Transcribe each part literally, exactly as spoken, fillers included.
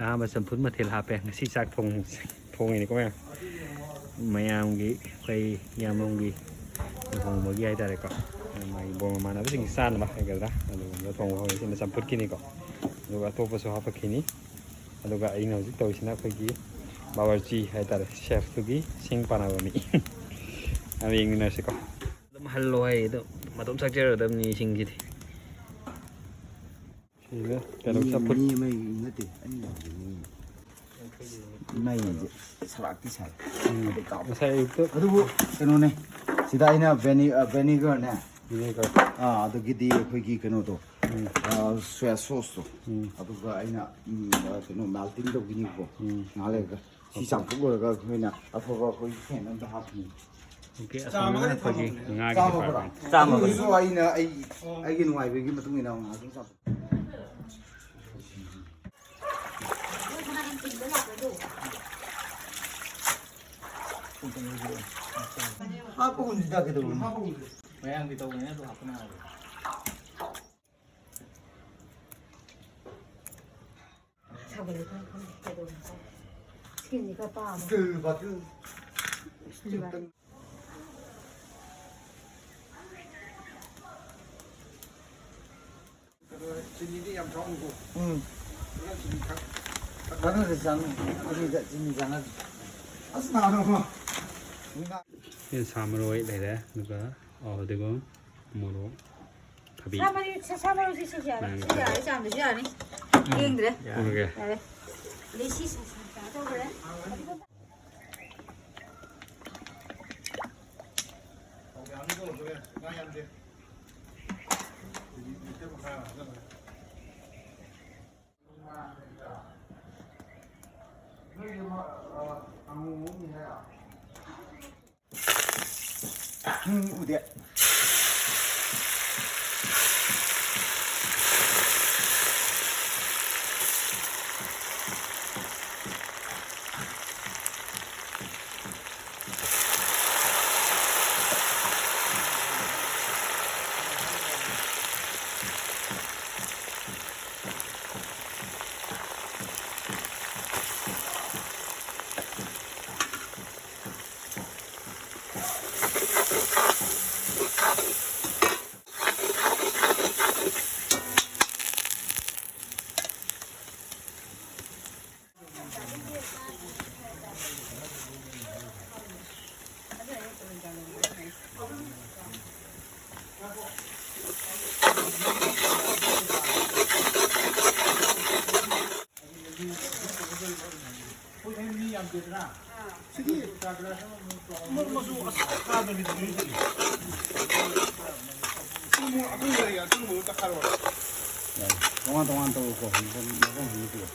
ꯑꯍꯥꯟꯕ ꯆꯝꯐꯨꯠ ꯃꯊꯦꯜ ꯍꯥꯞꯄꯦ꯫ ꯉꯁꯤ ꯆꯥꯛ ꯊꯣꯡ-, ꯊꯣꯡꯉꯤꯅꯤꯀꯣ ꯃꯌꯥꯝ꯫ ꯃꯌꯥꯝꯒꯤ, ꯑꯩꯈꯣꯏ ꯏꯌꯥꯝꯕꯝꯒꯤ ꯂꯨꯍꯣꯡꯕꯒꯤ ꯍꯥꯏꯇꯥꯔꯦꯀꯣ꯫ ꯃꯥꯒꯤ ꯕꯣꯔ ꯃꯃꯥꯟꯅꯕꯁꯤꯡꯒꯤ ꯆꯥꯅꯕ ꯍꯥꯏꯒꯗ꯭ꯔꯥ, ꯑꯗꯨꯒꯨꯝꯕ ꯊꯣꯡꯕ ꯍꯧꯔꯦ꯫ ꯁꯤꯅ ꯆꯝꯐꯨꯠꯀꯤꯅꯤꯀꯣ꯫ ꯑꯗꯨꯒ ꯑꯇꯣꯞꯄꯁꯨ ꯍꯥꯞꯄꯛꯈꯤꯅꯤ꯫ ꯑꯗꯨꯒ ꯑꯩꯅ ꯍꯧꯖꯤꯛ ꯇꯧꯔꯤꯁꯤꯅ ꯑꯩꯈꯣꯏꯒꯤ ꯕꯥꯋꯔꯆꯤ ꯍꯥꯏꯇꯥꯔꯦ, ꯁꯦꯐꯇꯨꯒꯤ ꯁꯤꯡ ꯄꯥꯅꯕ ꯃꯤ꯫ ꯑꯗꯨ ꯌꯦꯡꯃꯤꯟꯅꯔꯁꯤꯀꯣ꯫ ꯑꯗꯨꯝ ꯍꯜꯂꯣ ꯍꯥꯏ, ꯑꯗꯨꯝ ꯃꯇꯣꯝ ꯊꯛꯆꯔꯗꯕꯅꯤ ꯏꯁꯤꯡꯁꯤꯗꯤ꯫ ꯁꯤꯗ ꯀꯩꯅꯣ ꯃꯤ, ꯆꯝꯐꯨꯠ꯫ ꯃꯤ ꯑꯃꯒꯤ ꯅꯠꯇꯦ, ꯑꯩꯅ ꯍꯥꯏꯕꯗꯤ ꯃꯤ꯫ ꯃꯩꯁꯦ ꯁꯂꯥꯛꯇꯤ ꯁꯥꯏ꯫ ꯎꯝ꯫ ꯑꯗꯩ ꯀꯥꯞꯄ꯫ ꯉꯁꯥꯏ ꯑꯌꯨꯛꯇ ꯑꯗꯨꯕꯨ ꯀꯩꯅꯣꯅꯦ, ꯁꯤꯗ ꯑꯩꯅ ꯚꯦꯅꯤ-, ꯑ, ꯚꯦꯅꯤꯒꯔꯅꯦ꯫ ꯚꯦꯅꯤꯒꯔ꯫ ꯑꯥ, ꯑꯗꯒꯤꯗꯤ ꯑꯩꯈꯣꯏꯒꯤ ꯀꯩꯅꯣꯗꯣ, ꯎꯝ꯫ ꯑ, ꯁꯣꯌꯥ ꯁꯣꯁꯇꯣ꯫ ꯎꯝ꯫ ꯑꯗꯨꯒ ꯑꯩꯅ, ꯎꯝ, ꯑ, ꯀꯩꯅꯣ, ꯃꯦꯜꯇꯤꯡ ꯇꯧꯈꯤꯅꯤꯕꯀꯣ꯫ ꯎꯝ꯫ ꯉꯥꯏꯍꯥꯛ ꯂꯩꯔꯒ꯫ ꯁꯤ ꯆꯥꯝꯊꯣꯛ ꯂꯣꯏꯔꯒ ꯑꯩꯈꯣꯏꯅ ꯑꯐꯕ ꯑꯩꯈꯣꯏ ꯐꯦꯟ ꯑꯝꯗ ꯍꯥꯞꯈꯤꯅꯤ꯫ ꯑꯣꯀꯦ, ꯑꯁꯣꯝꯗꯅ ꯑꯩꯈꯣꯏꯒꯤ ꯉꯥꯒꯤ ꯆꯥꯝꯃ ꯕꯣꯔꯥ꯫ Department꯫ ꯆꯥꯝꯃ ꯕꯣꯔꯥ꯫ ꯑꯗꯨꯁꯨ ꯑꯩꯅ ꯑꯩ, ꯑꯩꯒꯤ ꯅꯨꯡꯉꯥꯏꯕꯒꯤ ꯃꯇꯨꯡ ꯏꯟꯅ ꯉꯥꯏꯍꯥꯛꯇꯪ ꯆꯥꯝꯊꯣꯛ꯫ ꯍꯥꯞꯄꯒꯨꯝꯁꯤꯗ ꯀꯩꯗꯧꯔꯒꯦ? ꯃꯌꯥꯝꯒꯤ ꯇꯧꯕꯅꯤꯅ ꯑꯗꯨ ꯍꯥꯞꯄ ꯅꯨꯡꯉꯥꯏꯕ꯭ꯔꯥ? ꯁꯥꯒꯠꯂꯦ, ꯈꯪꯗꯦ, ꯈꯪꯗꯦ, ꯀꯩꯗꯧꯔꯦ, ꯈꯪꯗꯦ꯫ Skinꯁꯦ ꯈꯔ ꯄꯥꯝꯃꯦ꯫ Steel bottle꯫ Steel bottle꯫ ꯆꯤꯅꯤꯗꯤ ꯌꯥꯝ ꯊꯥꯛꯎꯅꯨꯀꯣ꯫ ꯎꯝ꯫ ꯈꯔ ꯆꯤꯅꯤ ꯊꯥꯛ-, ꯊꯥꯛ-, ꯆꯥꯟꯅꯗꯦ, ꯆꯥꯟꯅꯗꯦ꯫ ꯆꯤꯅꯤꯗ, ꯆꯤꯅꯤ ꯆꯥꯟꯅꯗꯦ꯫ ꯑꯁ, ꯅꯍꯥꯟ ꯅꯣꯡꯃ ꯁꯤ ꯁꯥ ꯃꯔꯣꯏ ꯂꯩꯔꯦ, ꯑꯗꯨꯒ, ꯑꯣ, ꯐꯗꯤꯒꯣꯝ, ꯃꯣꯔꯣꯛ, ꯊꯕꯤ꯫ ꯁꯥ ꯃꯔꯣꯏ, ꯁꯥ, ꯁꯥ ꯃꯔꯣꯏꯁꯤ ꯁꯤꯁꯨ ꯌꯥꯔꯦ꯫ ꯃꯌꯥꯝ ꯁꯤ ꯌꯥꯔꯦ, ꯆꯥꯝꯗꯁꯨ ꯌꯥꯔꯅꯤ꯫ ꯎꯝ꯫ ꯌꯦꯡꯗ꯭ꯔꯦ꯫ ꯄꯨꯔꯒꯦ꯫ ꯌꯥꯔꯦ꯫ ꯑꯗꯩ ꯁꯤ ꯁꯥ-, ꯁꯥ ꯇꯧꯈ꯭ꯔꯦ꯫ ꯎꯝ, ꯎꯗꯦ꯫ ꯁꯤꯗꯤ ꯃꯣꯔꯣꯛ ꯃꯆꯨ ꯑꯁꯥꯕꯗꯨꯅꯤ꯫ ꯎꯃꯣꯔꯣꯛ ꯑꯀꯪꯕ ꯂꯩꯌꯦ, ꯑꯀꯪꯕꯗꯣ ꯇꯛꯈꯥꯏꯔꯣ꯫ ꯌꯥꯏ꯫ ꯇꯣꯉꯥꯟ ꯇꯣꯉꯥꯟ ꯇꯧꯀꯣ, ꯃꯐꯝ, ꯃꯐꯝ ꯍꯨꯝꯗꯣꯛꯄꯤꯌꯣ꯫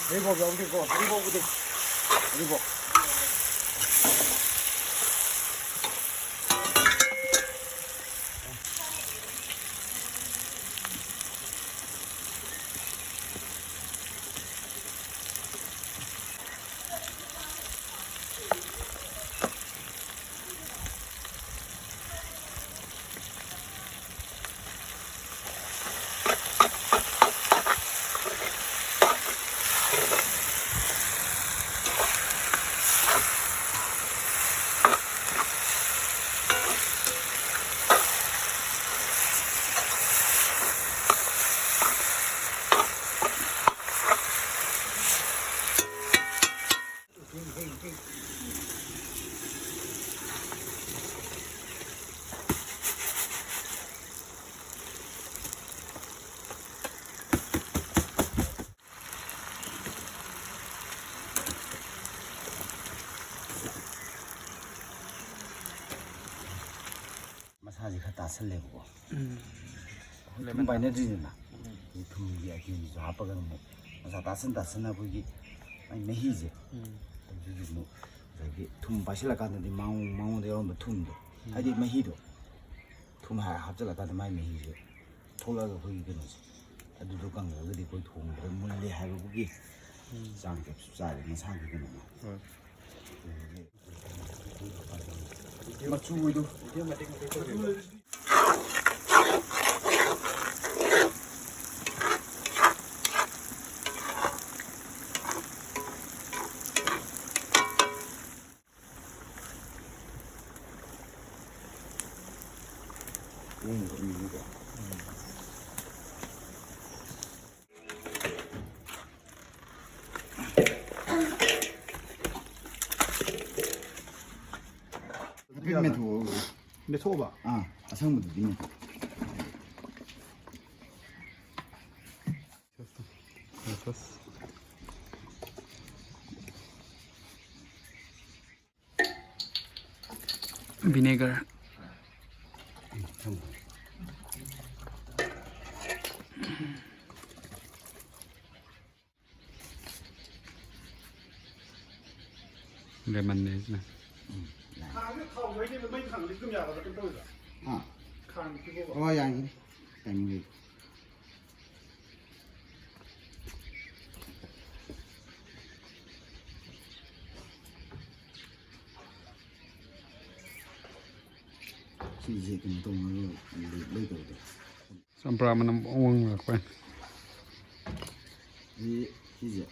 ꯍꯔꯤꯕꯣꯞ ꯌꯥꯎꯗꯦꯀꯣ, ꯍꯔꯤꯕꯣꯞ ꯎꯗꯦ꯫ ꯍꯔꯤꯕꯣꯞ꯫ ꯃꯁꯥꯁꯦ ꯈꯔ ꯇꯥꯁꯜꯂꯦꯕꯀꯣ꯫ ꯎꯝ꯫ ꯑꯩꯈꯣꯏ ꯊꯨꯝ ꯄꯥꯏꯅꯗ꯭ꯔꯤꯗꯅ꯫ ꯎꯝ꯫ ꯑꯗꯩ ꯊꯨꯝꯒꯤ ꯑꯥꯏꯇꯦꯝꯁꯤꯁꯨ ꯍꯥꯞꯄꯒ ꯑꯃꯨꯛ ꯃꯁꯥ ꯇꯥꯁꯟ ꯇꯥꯁꯟꯅ ꯑꯩꯈꯣꯏꯒꯤ ꯃꯥꯏ ꯃꯍꯤꯁꯦ꯫ ꯎꯝ꯫ ꯑꯗꯨꯒꯤ ꯑꯃꯨꯛ ꯉꯁꯥꯏꯒꯤ ꯊꯨꯝ ꯄꯥꯏꯁꯤꯜꯂꯀꯥꯟꯗꯗꯤ ꯃꯉꯣꯟ-, ꯃꯉꯣꯟꯗ ꯌꯥꯎꯔꯝꯕ ꯊꯨꯝꯗꯣ, ꯎꯝ꯫ ꯍꯥꯏꯗꯤ ꯃꯍꯤꯗꯣ, ꯊꯨꯝ ꯍꯥ-, ꯍꯥꯞꯆꯤꯜꯂꯀꯥꯟꯗ ꯃꯥꯏ ꯃꯍꯤꯁꯦ ꯊꯣꯛꯂꯛꯑꯒ ꯑꯩꯈꯣꯏꯒꯤ ꯀꯩꯅꯣꯁꯦ, ꯑꯗꯨꯗꯣ ꯀꯪꯉꯒꯗꯤ ꯑꯩꯈꯣꯏ ꯊꯣꯡꯕꯗ ꯃꯨꯜꯂꯦ ꯍꯥꯏꯕꯒꯤ ꯆꯥꯡ ꯆꯞꯁꯨ ꯆꯥꯔꯦ ꯃꯁꯥꯒꯤ ꯀꯩꯅꯣꯗꯣ꯫ ꯍꯣꯏ꯫ ꯍꯥꯏꯐꯦꯠ ꯃꯦꯠꯊꯣꯛꯑꯣ꯫ ꯃꯦꯠꯊꯣꯛꯑꯕ? ꯑꯥ, ꯑꯁꯪꯕꯗꯨꯗꯤ ꯃꯦꯠꯊꯣꯛꯑꯣ꯫ Vinegar꯫ Lemon ꯅꯦ ꯁꯤꯅ꯫ ꯈꯥꯡꯁꯦ ꯊꯥꯎ ꯃꯩꯗꯤ, ꯃꯩ ꯈꯥꯡꯗꯤ ꯑꯗꯨꯝ ꯌꯥꯒꯗ꯭ꯔꯥ, ꯀꯩꯅꯣ ꯇꯧꯔꯤꯕ? ꯍꯥ? ꯈꯥꯡ ꯄꯤꯕ꯫ ꯑꯣ, ꯌꯥꯅꯤ꯫ ꯇꯥꯏꯃꯤꯡ ꯂꯩ꯫ ꯁꯤꯁꯦ ꯀꯩꯅꯣ ꯇꯧꯅꯕ ꯂꯩꯇꯕꯗꯣ꯫ ꯆꯝꯄ꯭ꯔꯥ ꯃꯅꯝ ꯋꯪ ꯋꯪ ꯂꯥꯛꯄ꯫ ꯑꯗꯒꯤ ꯁꯤꯁꯦ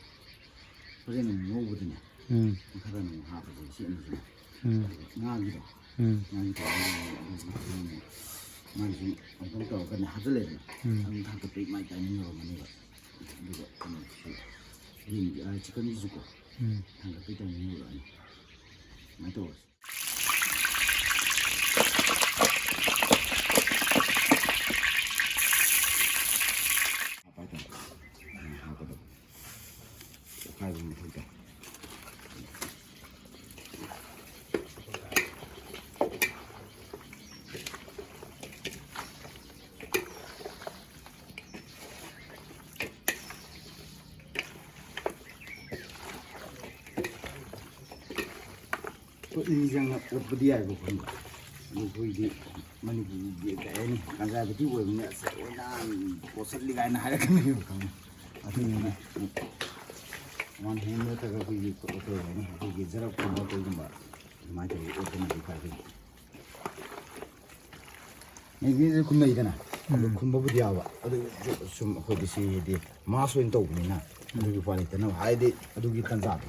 ꯍꯣꯔꯦꯟ ꯑꯃꯨꯛ ꯉꯧꯕꯗꯅꯦ, ꯎꯝ꯫ ꯃꯈꯥꯗ ꯑꯃꯨꯛ ꯍꯥꯞꯄꯁꯦ, ꯁꯤ ꯑꯅꯤꯁꯤꯅ꯫ ꯎꯝ꯫ ꯑꯗꯨꯒ ꯉꯥꯒꯤꯗꯣ, ꯎꯝ꯫ ꯉꯥꯒꯤ ꯇꯧꯔꯒ ꯑꯗꯨꯝ ꯃꯥꯒꯤꯁꯨ ꯑꯃꯨꯛꯇꯪ ꯇꯧꯔꯒꯅꯦ ꯍꯥꯞꯆꯜꯂꯦꯗꯅ꯫ ꯎꯝ꯫ ꯑꯗꯨꯝ ꯊꯥꯡꯒꯠꯄꯩ ꯃꯥꯏ ꯇꯥꯏꯃꯤꯡ ꯌꯧꯔꯝꯃꯅꯦꯕ꯫ ꯑꯗꯨꯒ ꯀꯩꯅꯣꯁꯤꯁꯨ, ꯌꯦꯟꯒꯤ, ꯑꯥ, ꯆꯤꯛꯀꯟꯒꯤꯁꯨꯀꯣ, ꯎꯝ꯫ ꯊꯥꯡꯒꯠꯄꯩ ꯇꯥꯏꯃꯤꯡ ꯌꯧꯔꯛꯑꯅꯤ꯫ ꯑꯗꯨꯃꯥꯏꯅ ꯇꯧꯔꯁꯤ꯫ ꯍꯥꯞꯄ ꯍꯥꯏꯇꯥꯔꯦ꯫ ꯎꯝ, ꯍꯥꯞꯄꯗꯣ꯫ ꯑꯣꯠꯈꯥꯏꯕ ꯃꯊꯧ ꯇꯥꯏ꯫ ꯏ ꯆꯪꯅ ꯑꯣꯠꯄꯗꯤ ꯌꯥꯏꯕ ꯈꯪꯕ꯭ꯔꯥ? ꯑꯩꯈꯣꯏꯗꯤ ꯃꯅꯤꯄꯨꯔꯒꯤ ꯀꯩ ꯍꯥꯏꯅꯤ, conservative ꯑꯣꯏꯕꯅꯤꯅ ꯑꯁ ꯑꯣꯏꯅꯥꯝ ꯄꯣꯠꯁꯛꯂꯤ ꯀꯥꯏꯅ ꯍꯥꯏꯔꯛꯀꯅꯦꯕ, ꯈꯪꯉꯦ꯫ ꯑꯗꯨꯅꯤꯅ ꯋꯥꯟ ꯍꯦꯟ ꯅꯠꯇ꯭ꯔꯒ ꯑꯩꯈꯣꯏꯒꯤ ꯀꯩ ꯍꯥꯏꯅꯤ, ꯑꯩꯈꯣꯏꯒꯤ ꯖꯔꯞꯀꯨꯝꯕ ꯀꯩꯒꯨꯝꯕ ꯑꯗꯨꯃꯥꯏꯅ ꯇꯧꯔꯒ ꯑꯣꯠꯄꯅꯗꯤ ꯐꯩ꯫ ꯑꯩꯈꯣꯏꯒꯤ ꯃꯦꯒꯅꯦꯁꯤꯌꯝ ꯈꯨꯝꯅꯩꯗꯅ, ꯑꯗꯨ ꯎꯝ꯫ ꯈꯨꯝꯕꯕꯨꯗꯤ ꯌꯥꯎꯕ, ꯑꯗꯨ ꯁꯨꯝ ꯑꯩꯈꯣꯏꯗꯤ ꯁꯤ ꯍꯥꯏꯗꯤ ꯃꯥꯁ ꯑꯣꯏꯅ ꯇꯧꯕꯅꯤꯅ, ꯑꯗꯨꯒꯤ ꯎꯄꯥꯏ ꯂꯩꯇꯅꯕ ꯍꯥꯏꯗꯤ ꯑꯗꯨꯒꯤ ꯇꯥꯟꯖꯥꯗꯣ꯫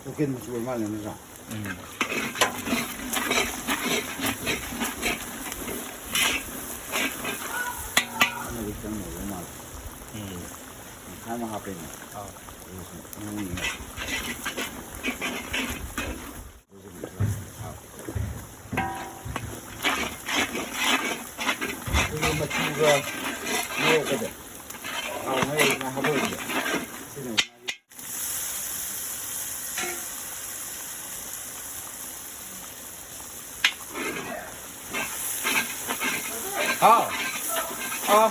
ꯂꯣꯀꯦꯜ ꯃꯆꯨ ꯑꯣꯏ ꯃꯥꯜꯂꯦ, ꯅꯠꯇ꯭ꯔꯥ? ꯎꯝ꯫ ꯑꯃꯗꯤ ꯈꯤꯇꯪ ꯅꯧꯕ ꯃꯥꯜꯂꯦ꯫ ꯎꯝ꯫ ꯇꯪꯈꯥꯏ ꯑꯃ ꯍꯥꯞꯄꯦꯅꯦ꯫ ꯑꯥ꯫ ꯑꯗꯨꯒ ꯁꯨꯝ ꯑꯉꯧꯕ꯫ ꯑꯗꯨꯒ ꯃꯆꯨꯒ ꯃꯣꯔꯣꯛꯀꯗꯣ ꯊꯥꯎ ꯉꯧꯔꯒ ꯍꯥꯞꯄꯛꯏꯅꯦ꯫ ꯁꯤꯅ ꯍꯥꯎ꯫ ꯑꯥ꯫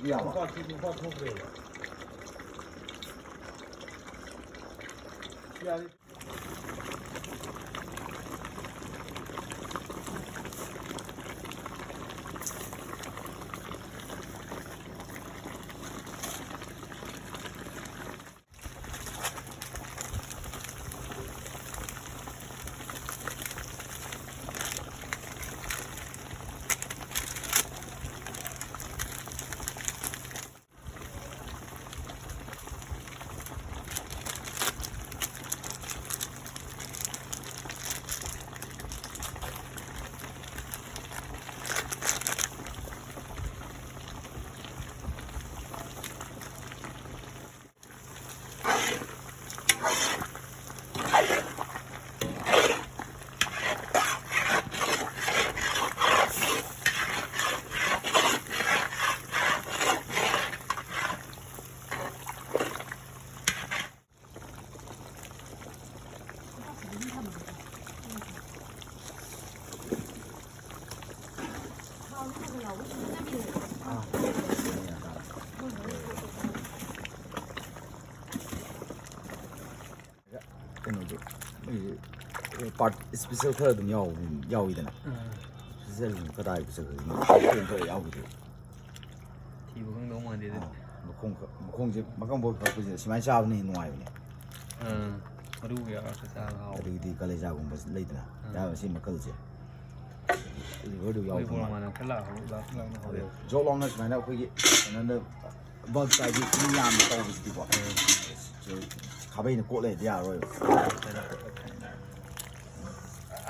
ꯌꯥꯕ꯫ ꯅꯨꯄꯥ ꯊꯣꯛ-, ꯅꯨꯄꯥ ꯊꯣꯛꯈ꯭ꯔꯦꯕ꯫ ꯌꯥꯔꯦ꯫ ꯀꯩꯅꯣꯗꯣ, ꯃꯣꯏꯒꯤ ꯄꯥꯔꯠ ꯏꯁꯄꯤꯁꯦꯜ ꯈꯔ ꯑꯗꯨꯝ ꯌꯥꯎ-, ꯌꯥꯎꯋꯤꯗꯅ꯫ ꯑꯥ꯫ ꯏꯁꯄꯤꯁꯦꯜ ꯀꯗꯥꯏꯗ ꯆꯠꯈ꯭ꯔꯒꯦ? ꯈꯔ ꯌꯥꯎꯈꯤꯗꯦ꯫ ꯊꯤꯕ ꯈꯪꯗꯧ ꯃꯥꯟꯗꯦ ꯑꯗꯨꯗꯤ꯫ ꯑꯥ, ꯃꯈꯣꯡ ꯈ-, ꯃꯈꯣꯡꯁꯦ ꯃꯀꯪ ꯕꯣꯏ ꯐꯛꯄꯁꯤꯗ ꯁꯨꯃꯥꯏꯅ ꯆꯥꯕꯅ ꯍꯦꯟꯅ ꯅꯨꯡꯉꯥꯏꯕꯅꯦ꯫ ꯑꯥ, ꯃꯔꯨꯒ ꯌꯥꯎꯔꯒ ꯆꯥꯕ ꯍꯥꯎꯕꯅꯦ꯫ ꯑꯗꯒꯤꯗꯤ ꯀꯂꯦꯖꯥꯒꯨꯝꯕ ꯂꯩꯗꯅ, ꯑꯥ꯫ ꯌꯥꯝ ꯁꯤ ꯃꯈꯜꯁꯦ꯫ ꯂꯤꯚꯔꯗꯨ ꯌꯥꯎꯕ ꯃꯣꯏ ꯃꯥꯜꯂꯦ꯫ ꯃꯥꯅ ꯈꯔ ꯂꯥꯛꯑ-, ꯂꯥꯛ-, ꯂꯥꯛꯅ ꯍꯧꯔꯦꯕ꯫ ꯖꯣꯛ ꯂꯥꯎꯅ ꯁꯨꯃꯥꯏꯅ ꯑꯩꯈꯣꯏꯒꯤ ꯀꯩꯅꯣꯗ ꯕꯜꯛ ꯁꯥꯏꯖꯀꯤ ꯃꯤ ꯌꯥꯝꯅ ꯇꯧꯕꯁꯤꯗꯤꯀꯣ꯫ ꯑꯥ꯫ ꯈꯥꯕꯩꯅ ꯀꯣꯠ ꯂꯩꯔꯗꯤ ꯌꯥꯔꯔꯣꯏꯕ꯫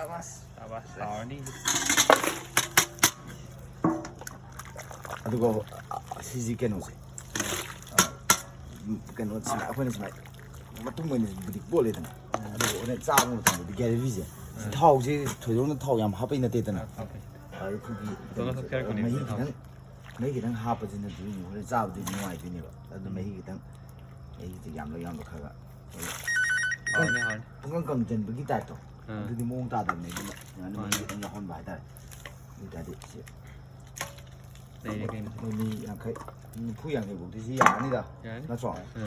ꯑꯕꯥꯁ, ꯑꯕꯥꯁ, ꯇꯥꯔꯅꯤ꯫ ꯑꯗꯨꯒ, ꯑ, ꯁꯤꯁꯤ ꯀꯩꯅꯣꯁꯦ, ꯑ, ꯀꯩꯅꯣ ꯁꯨꯃꯥꯏ-, ꯑꯩꯈꯣꯏꯅ ꯁꯨꯃꯥꯏꯅ ꯃꯇꯨꯝ ꯑꯣꯏꯅꯕꯨꯗꯤ ꯀꯣꯠꯂꯦꯗꯅ, ꯑꯗꯨꯒ ꯍꯣꯔꯦꯟ ꯆꯥꯕ ꯃꯇꯝꯗꯗꯤ ꯒ꯭ꯔꯦꯚꯤꯁꯦ, ꯁꯤ ꯊꯥꯎꯁꯦ ꯊꯣꯏꯗꯣꯛꯅ ꯊꯥꯎ ꯌꯥꯝ ꯍꯥꯞꯄꯩ ꯅꯠꯇꯦꯗꯅ꯫ ꯑꯗꯣ ꯑꯩꯈꯣꯏꯒꯤ ꯊꯣꯏꯗꯣꯛꯅ ꯊꯛꯆꯔꯛꯄꯅꯦ ꯃꯍꯤ ꯊꯥꯎꯁꯦ꯫ ꯈꯤꯇꯪ, ꯃꯍꯤ ꯈꯤꯇꯪ ꯍꯥꯞꯄꯁꯤꯅꯗꯤ ꯍꯣꯔꯦꯟ ꯆꯥꯕꯗꯤ ꯅꯨꯡꯉꯥꯏꯗꯣꯏꯅꯦꯕ꯫ ꯑꯗꯨ ꯃꯍꯤ ꯈꯤꯇꯪ, ꯃꯍꯤꯁꯦ ꯌꯥꯝꯂ ꯌꯥꯝꯕ ꯈꯔ ꯈꯔ ꯑꯩꯈꯣꯏ ꯍꯥꯎꯅꯤ, ꯍꯥꯎꯅꯤ꯫ ꯄꯨꯡꯀꯪ ꯀꯪꯁꯤꯟꯕꯒꯤ ꯇꯥꯏꯞꯇꯣ, ꯑꯥ꯫ ꯑꯗꯨꯗꯤ ꯃꯑꯣꯡ ꯇꯥꯗꯕꯅꯦ꯫ ꯑꯗꯨꯅ ꯁꯨꯃꯥꯏꯅ ꯃꯍꯤ ꯃꯥꯅꯦ꯫ ꯈꯤꯇꯪ ꯌꯥꯎꯍꯟꯕ ꯍꯥꯏꯇꯥꯔꯦ꯫ ꯑꯗꯨ ꯑꯣꯏꯇꯥꯔꯗꯤ ꯁꯤ ꯂꯩꯔꯦ ꯀꯩꯅꯣ꯫ ꯃꯣꯏ ꯃꯤ ꯌꯥꯡꯈꯩ, ꯅꯤꯐꯨ ꯌꯥꯡꯈꯩ ꯐꯥꯎꯗꯤ ꯁꯤ ꯌꯥꯔꯅꯤꯗ, ꯌꯥꯔꯅꯤ꯫ ꯅꯠꯇ꯭ꯔꯣ?